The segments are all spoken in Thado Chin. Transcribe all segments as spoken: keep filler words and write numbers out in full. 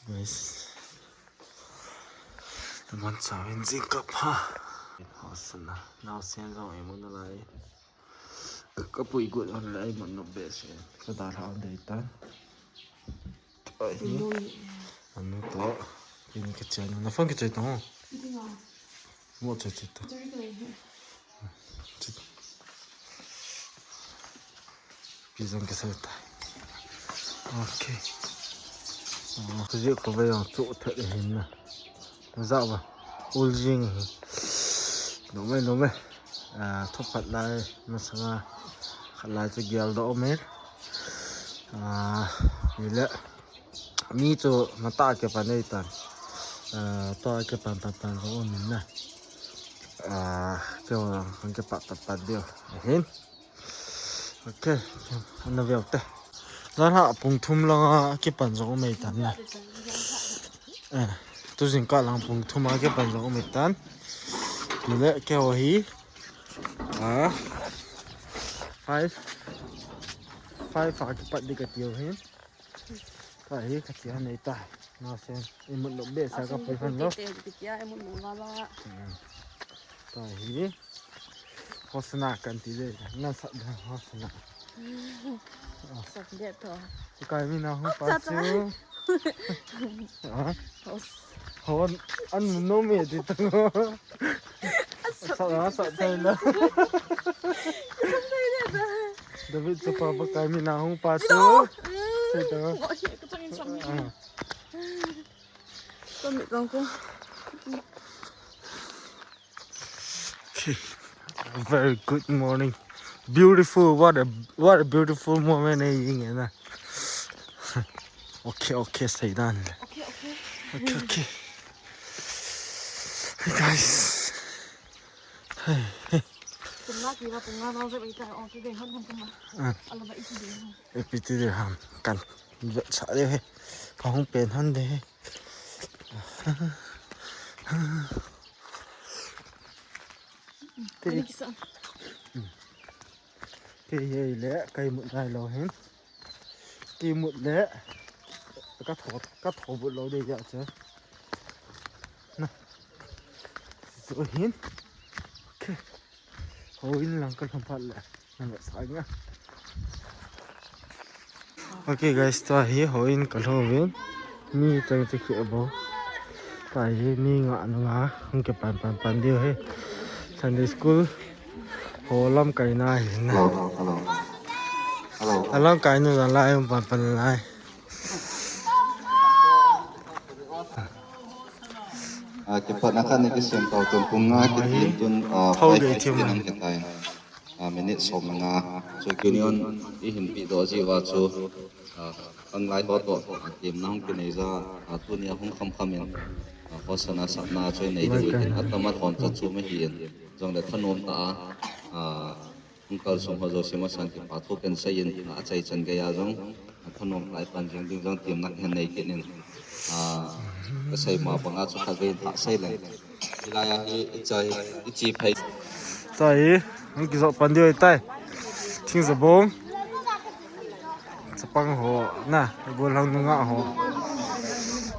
Guys. Naman sa amin jingkah pa. Hosana. Naosen jong imu nalai. Kapui got hon le imu nom behseh. Kadalha hon dei tan. Ai. Anu to. Kini kachai na. Na phone kachai to. Mo chai chai to. Pi jong kisai tai. Okay. Ah, khuji khovei jong chu that ahin na. Naja ba. Ul jing hi. Nom e, nom e. Ah, thuphat lai, masanga. Khat lai chu geldoh um e. Ah, hile. Mi chu matah a kipan eitan. Ah, tua kipan pan pan jong um in na. Ah, keiho jong kipan pan pan diu ahin. Okay, ana veu te. Jan ha pung thum langa kipan jong um eitan na. Eh, tu jingkah lang pung thum a kipan jong um eitan. Hile keiho hi. Ah, five. Five a kipat ding kati u hin. Tua hi kati han nei ta. Naosen. Imu nom behseh a kapui han lo. Te, te, te, te, imu nom la la. Hmm. Tua hi. Hosana kan ti le. Nasat da Hosana. Sat de to. Pakai mina hung pa chu. Ah. Hos. Hon, an nom e ti to. Sat na, sat thei na. David chapa Pakai mina hung pa chu. Sei to. Ah. Okay. Very good morning. Beautiful. What a, what a beautiful moment, eh, ying, eh, na. Okay, okay, sei dan le. Okay, okay. Okay, okay. Hey, guys. Hey, hey. Pung nga ki ba, pung nga ba, sa ba ita, oh, today, hon, hon, pung nga. Ah. Ala ba iti de, hon. Ipi ti de ham. Kan. Vet sa de, he. Ka hung pen han de, he. Ani kisa. Kei hi le, ka imut nai lou hin. Ka imut le, ka tho, ka tho but lou ding ahi chu. Na. Chu hin. Okay. Houin lang ka lhung phat le. Nang sa nga. Okay guys, tua hi houin ka lhung uvin. Mi chang chu khi abo. Tua hi mi nga nu nga hung kipan pan pan diu hi. Sunday school. Ho lamkai na hi na. Hello, hello. Hello. A lamkai nu la lai hung pan pan lai. Ah, kipatna khat ni kisem tau tun pung nga kiti tun, ah, five fifteen ang kitai. Ah, minute som le nga. Chu kini on i hin pi doh ji uva chu, ah, kan lai ho to, ah, temna hung kinei ja, ah, tuni a hung kham kham in, ah, Hosana sapna chu nei diu hin, atama thon cha chu ma hi in. Jong le thanom ta a, ah, hung kalsong ho jouse masang kipa thu kan sei in, ah, achai chan gei a jong, ah, thanom ta a i pan jing ding jong temna kan nei kit in, ah, ka sei ma banga chu kha gei in thah sei leng. Hilai a hi i chai, i chi phei. Tua hi, hung kijoh pan diu ahitai. Thingja bong. Chapang ho, na, golhang nungah ho.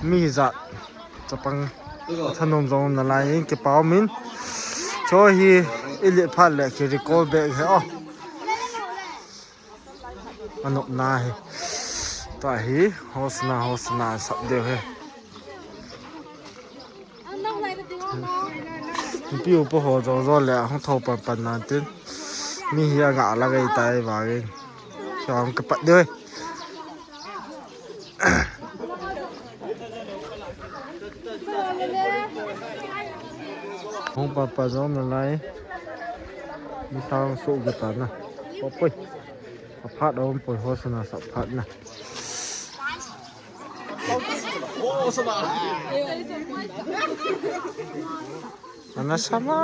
Mi hijat. Chapang. Thanom jong nalai in kipa um in. Chu hi, i let phat le ki recall back hi, oh. Anop na hi. Tua hi, Hosana, Hosana, sap diu hi. Nupi upa ho jo jo le, hung tho pan pan nan tin. Mi hi anga la gei tai vangin. Hiam ka pat diu hi. Hung pan pan jong nalai. Mi sang su ge ta na. Poi poi. Aphat a um poi Hosana sap phat na. Ana sama.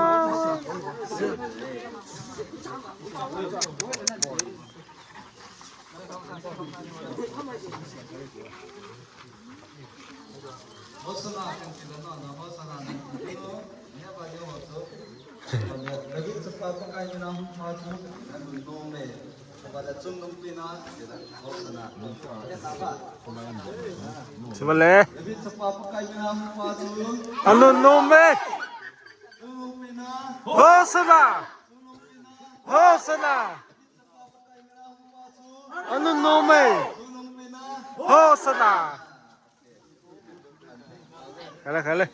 Chumale. Anun nom e. Hosanna. Hosanna. Anun nom e. Hosanna. Khale, khale.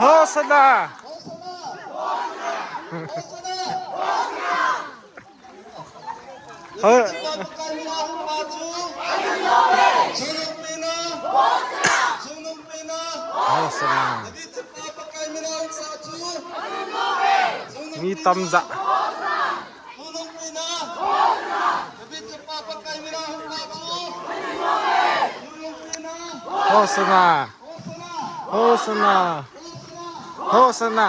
Hosanna. Ho- Hosanna. Mi tamja. Hosanna. Hosanna. Hosanna.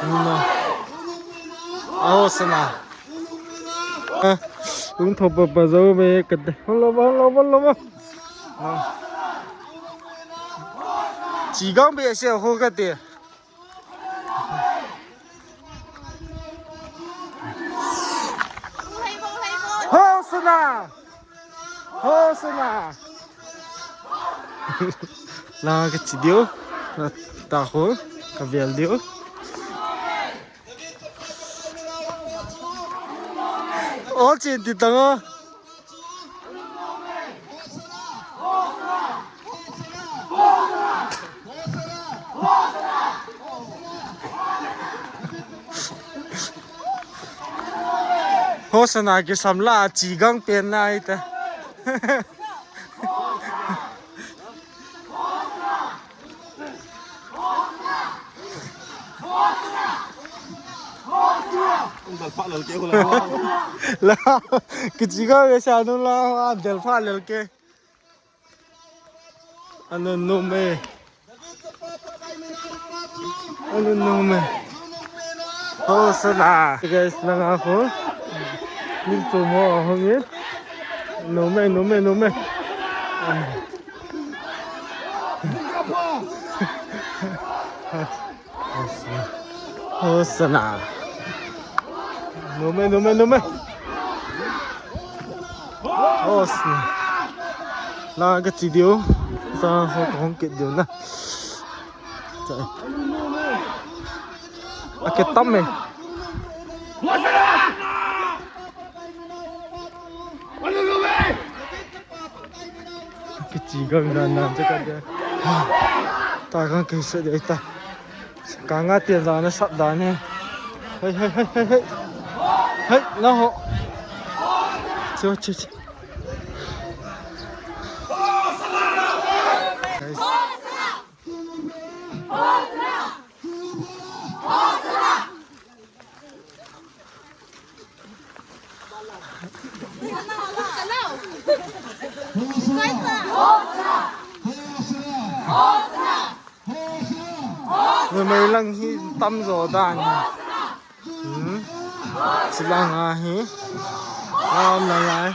No. Hosanna. Ah, ung thopa pa jo me kate. Holo ba, holo ba, holo ba. No. Chigang be se ho kate. Hosanna! Hosanna! La kachi diu. Ta ho. Kavel diu. All chin ti tanga. Hosanna kisam la chigang pen lai ta. Dal pha lel ke ho la. La, kichigang ve sa nu la, dal pha lel ke. Anun nom e. Anun nom e. Hosanna. Guys, langa ho. Min tu mo ho min. Nom e, nom e, nom e. Hosanna. Nom e, nom e, nom e. Hosanna. La kachi diu. Sa ho kahong kit diu na. Cha. Akitam e. Kichigang dan dan cha kate. Ta kang kei se de ta. Kanga te dan na sap dan e. Hei, hei, hei, hei, hei. Hei, na ho. Che, che, che. Guys. Numei lang hi tam jo dan hi. Hmm. Chilang a hi. Am na lai.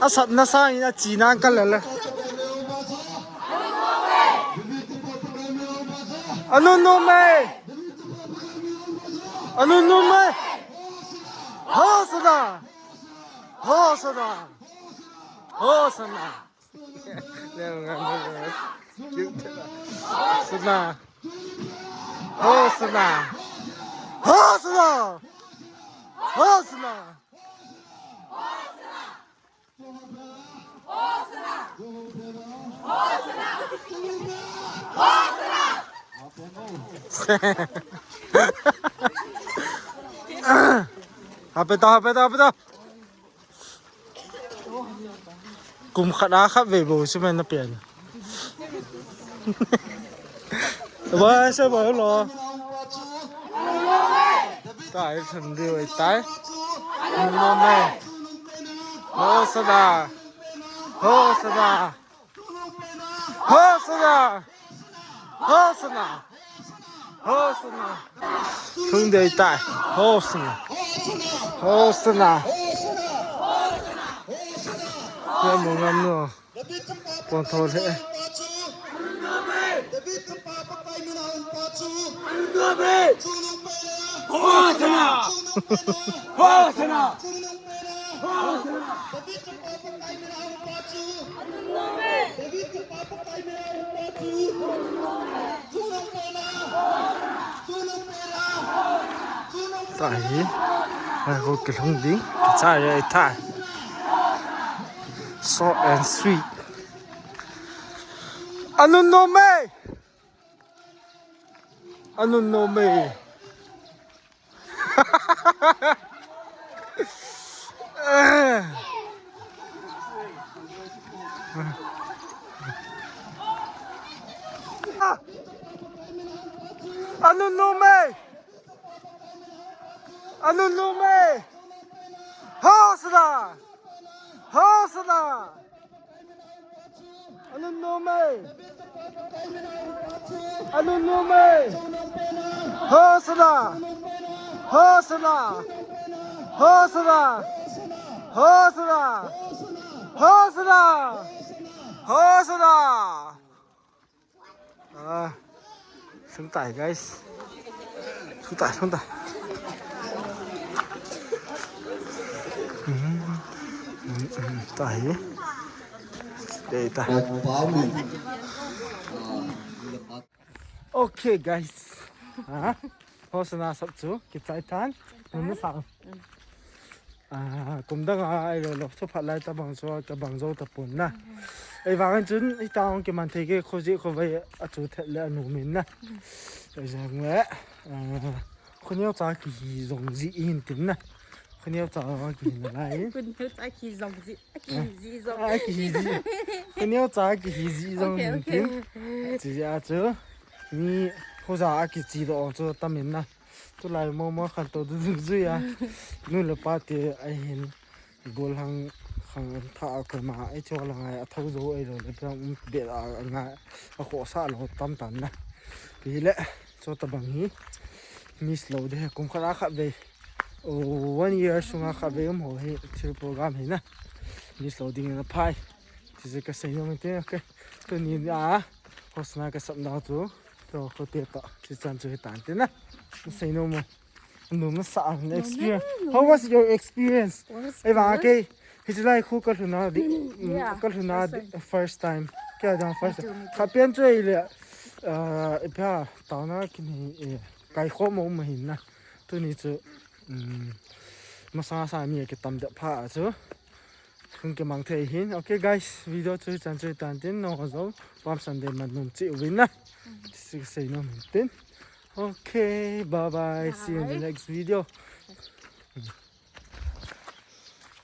Asatna sangin achina kalele. Anun nom e. Anun nom e. Hosanna. Hosanna. Hosanna. Hosanna. Hosanna. Hosanna. Hosanna. Hape ta, hape ta, hape ta. Kum khat a khat vei bou chu mai na pian. Vai sa vai lo. Tai than diu ai tai. Nom e. Hosanna. Hosanna. Hosanna. Hosanna. Hosanna. Thung dei tai. Hosanna. Hosanna. Kya mo ngam no. Pon tho le. Hosanna. Hosanna. Tahi. Ai ko kilhung ding. Kichai ai tha. Short and sweet. Anun nom e. Anun nom e. Anun nom e. Anun nom e. Hosanna. Hosanna. Anun nom e. Anun nom e. Hosanna. Hosanna. Hosanna. Hosanna. Hosanna. Hosanna. Ah, sung tayo, guys. Sung tayo, sung tayo. Mhm. Mhm, mhm, tayo. Tayo, tayo. Okay, guys. Ha? Hosanna sap chu, kichai tan. Nunu sa. Ah, kum dang a, ai lo lo, chu phat lai tabang chu, tabang zo tapon na. Ei vang chun, i ta ong kiman thei ke, kho ji, kho vai, a chu thet le, a nu min na. Ei jang le, ah, kho neo cha kihi zong ji in tin na. Kho neo cha kihi na lai. Kho neo cha kihi zong ji, a kihi ji zong. Ah, kihi ji. Kho neo cha kihi ji zong in tin. Chi a chu, mi kho za a kichi do ong chu tam in na. Tulai mo mo khan to du du zui a. Nu le pa te a hin gol hang khang tha a ko ma ai cho la ngai a tho zo ai lo le pa um be a nga a kho sa lo tam tan na. Pi le cho ta bang hi miss lo de kum kha kha ve. O one year sunga kha ve um ho hi thil program hi na. Miss lo ding na phai. Ti je ka sei no te okay. To ni a Hosanna ka sap na tu. To ko te to. Ti chan chu hi tan te na. Sei no mo. Numa sa ang experience. How was your experience? Ei vang ke. Hi lai khu ka lhuna di. Ka lhuna first time. Kya dang first time. Kha pian chu ei le. Ah, ipha tauna kini kai kho mo ma hin na. Tuni chu. Masa sa mi ke tam de pha chu. Hung ke mang thei hin. Okay guys, video chu chan chu tan tin no zo. Palm Sunday man num chi win na. Ti sei no min tin. Okay, bye bye. See you in the next video.